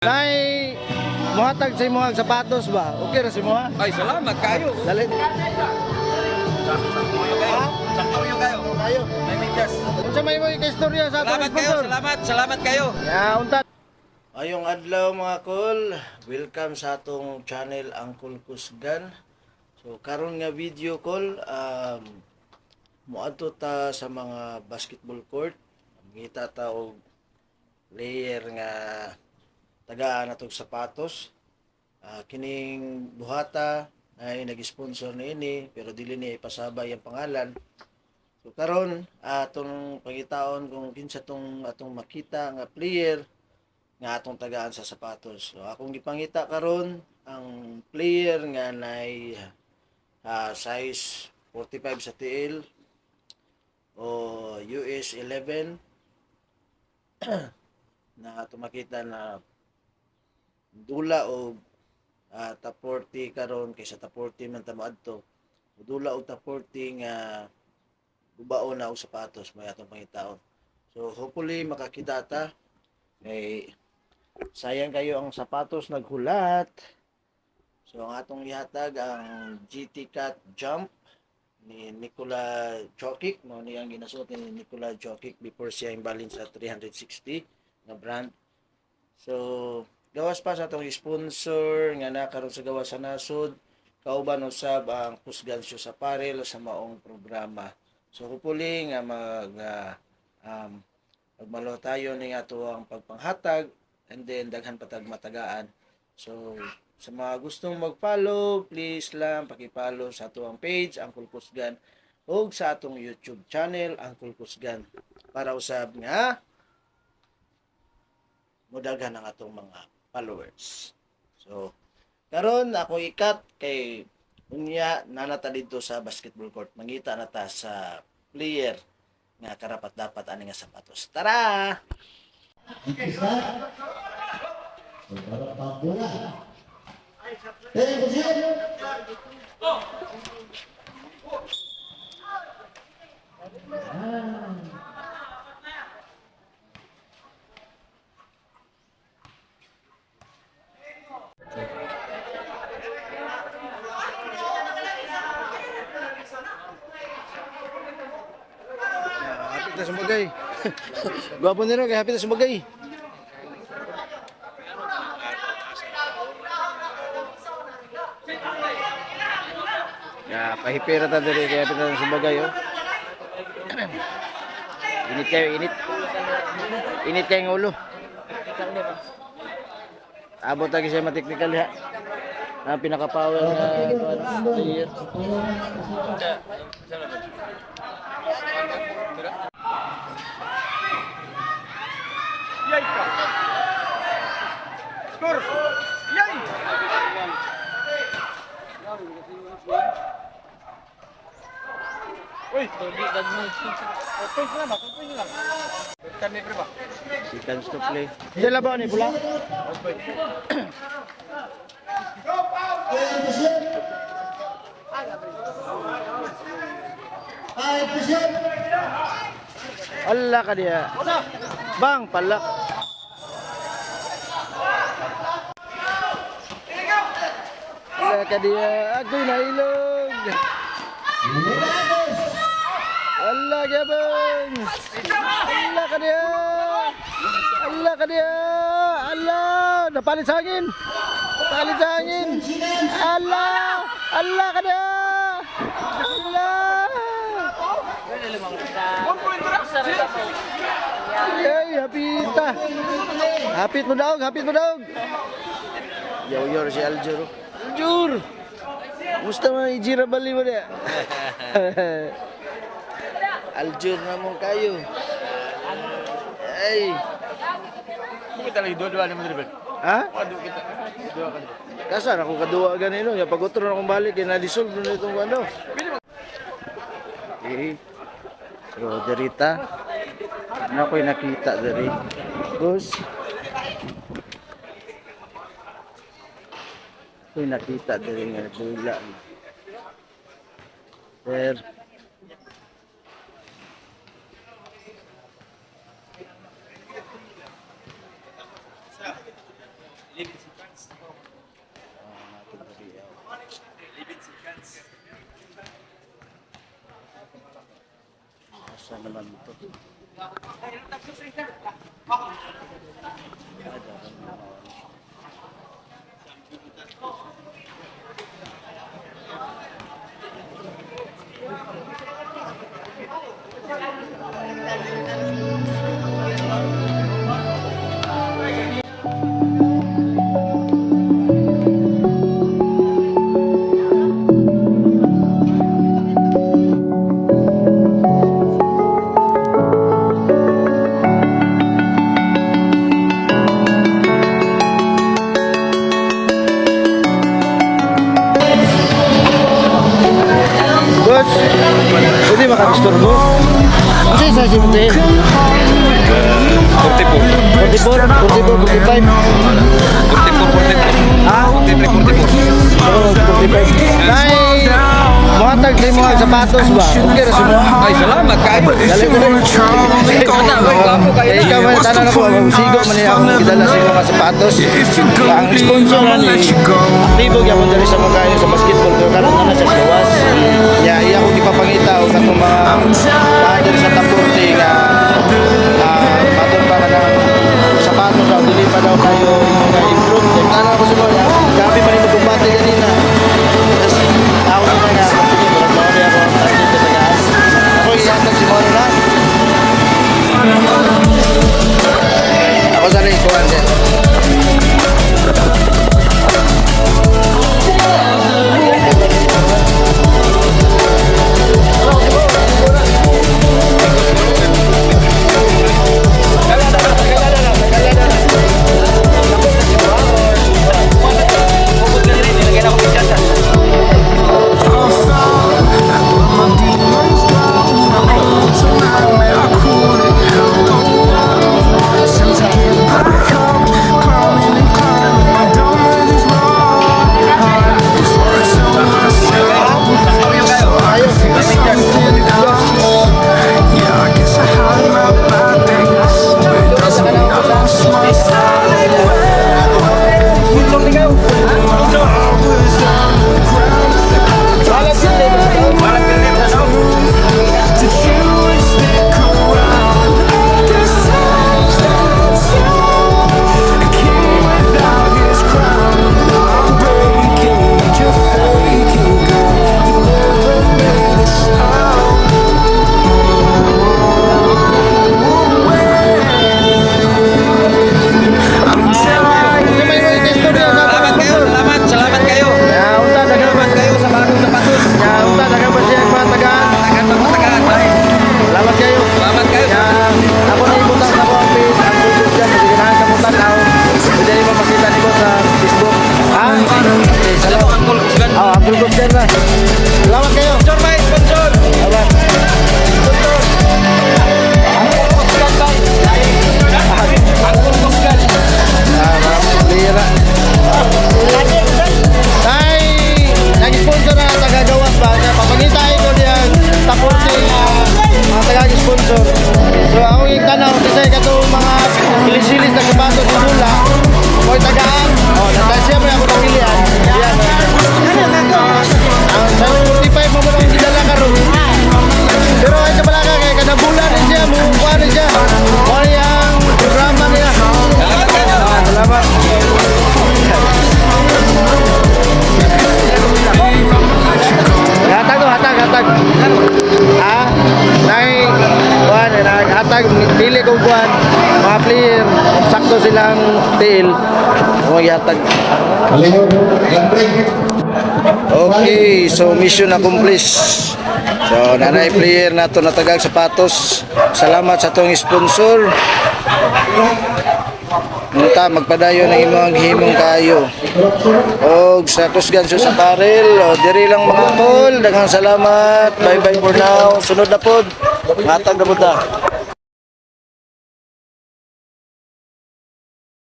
Nay, muhatag sa imong sapatos ba? Okay ra si mo ha? Ay, salamat kayo. Dali. Sakto kayo kayo. Sakto kayo kayo. Kayo. May medyas. Unsa may imong istorya sa atong Salamat kayo, sponsor? salamat, salamat kayo. Ya, unta. Ayong adlaw, mga kol, welcome sa atong channel, Uncle Kusgan. So karon nga video call, moadto ta sa mga basketball court. Mangita ta og player nga tagaan natong sapatos. Ah, kining buhata ay nag-sponsor niini pero dili niya ipasabay ang pangalan. So karon atong pangitaon kung kinsa tong atong makita nga player nga atong tagaan sa sapatos. So akong gipangita karon ang player nga nay size 45 sa tiil o US 11 na atong makita na dula og top 40 karon kaysa top 40 man ta moadto. Dula og top 40 nga gubaon na og sapatos may atong pangitaon. So hopefully makakita ta kay sayang kayo ang sapatos naghulat. So ang atong ihatag ang GT Cat Jump ni Nikola Jokic, mao ni ang ginasuot ni Nikola Jokic before siya imbalin sa 360 nga brand. So gawas pa sa atong sponsor nga nakaron sa gawas sa nasod, kauban usab ang Kusgan Shoes Apparel sa maong programa. So hopefully nga magmalo tayo ning ato ang pagpanghatag and then daghan patag matagaan. So sa mga gustong mag-follow, please lang paki-follow sa ato ang page, Uncle Kusgan, ug sa atong YouTube channel, Uncle Kusgan, para usab nga modaghan ang atong mga followers. So karon ako ikat kay unya nanata dito sa basketball court. Mangita na ta sa player nga karapat dapat ani nga sapatos. Tara! Isa. Para pambola. 10%. Hapit na sumagay. Gwapo nila kay hapit na sumagay. Ya, pahipira ta diri kay hapit na sumagay oh. Init kayo, init. Init kayo ng ulo. Abot lagi siya mateknikal ha. Ang pinaka-power na player. Seconds to play. Sila ba ni pula? 5%. Allah ka diya. Bang pala. Allah ka diya. Agoy na ilog. Milagros. Allah gabang. Allah ka diya. Allah ka diya. Allah. Napalit sa hangin. Napalit sa hangin. Allah. Allah ka diya. Allah. Ay, hapita. Hapit mo daog, hapit mo daog. Yaw-yor si Aljur. Aljur! Musta man ijira bali mo niya? Aljur na mo kayo. Ay. Kita lagi dua-dua ni dribble. Ha? Waduh kita. Dua kan. Kasar ako kaduwa ganino. Ya pag utro na akong balik, kaya na-dissolve na itong ano. Okay. So, derita. Ano ako'y nakita diri. Tapos, ako'y nakita diri nga dula. Sir. 11 seconds. Ah, natin diri, ah. 11 seconds. Asa naman ito? Ay, daran na ako. Boss, pwede makadisturbo? Ano sa size mo tayo? 44. 44, 44, 45. 44, 44. Ha? 43, 44. Oo, 45. Nay, muhatag sa imong sapatos ba? Okay ra sa mo? Ay, salamat kayo. Dali ko rin. Ana, oy, gwapo kayo. Eh, ikaw man, tanan ako, sigo man niya akong gidala sa imong mga sapatos. Ang sponsor na ni, aktibo gyapon diri sa mga kayo sa basketball, pero karon na na siya sa gawas. Ya, iya akong gipapangita og katong mga naa diri sa top 40 nga matong para ng sapatos daw, dili pa daw kayo nga improve. Kaya tanan ako sa mga, grabe man yung kumbate ganina. Tapos, ako na nga, sige, murag maori ako ang target na tagaan. Ako ihatag si Moro na. Ako sa rin, kuhan din. Yeah, I guess I had my bad days, but it doesn't mean I lost my style. Did you stick around? This time stand still. A king without his crown. I'm breaking, you're faking, girl. You never made a sound. I'm tired. Salamat kayo, salamat, salamat kayo. Ya, unta, daghang Salamat kayo sa bagong sapatos. Ya, unta, daghang pa siya mga tagaan. Tagaan pa tagaan. Salamat kayo. Salamat kayo. Ya, ako na ibutang sa akong page, ang YouTube dyan, kasi ganahan ka mong tanaw. Pwede nimo makita nimo sa Facebook. Ha? Okay, Alam salamat. mo, Uncle Kusgan. Ah, Uncle Kusgan na. Salamat kayo. Sponsor, mate, sponsor. Salamat. Uncle Kusgan. Ah, mga lira. Tay, nag-sponsor na taga-gawas ba? Kaya papangitain ko niya taporte nga mga taga-sponsor. So ako yung tanaw, kasi katong mga silis-silis na sapatos ni Lula, mo'y tagaan. Oh, natay siya may ako napilian. Yan. Ang sa 45 mo mo lang gidala karon. Pero ay sa balaka kay kada bulan din siya mo kuha rin siya. Mo ang programa niya. Salamat kayo. Ah, salamat. Hatag oh, hatag, hatag. Ha? Nay, kuan, naghatag, pili ko kuan. Mga player, sakto silang tiil. Mo gihatag. Palihog. Lambre. Okay, so mission accomplished. So, nanay player nato natagag sapatos. Salamat sa atong sponsor. Unta magpadayon ang imong himong kayo. Og sa Kusgan sa Parel, o diri lang mga tol, daghang salamat. Bye bye for now. Sunod na pod. Matag na pod ta.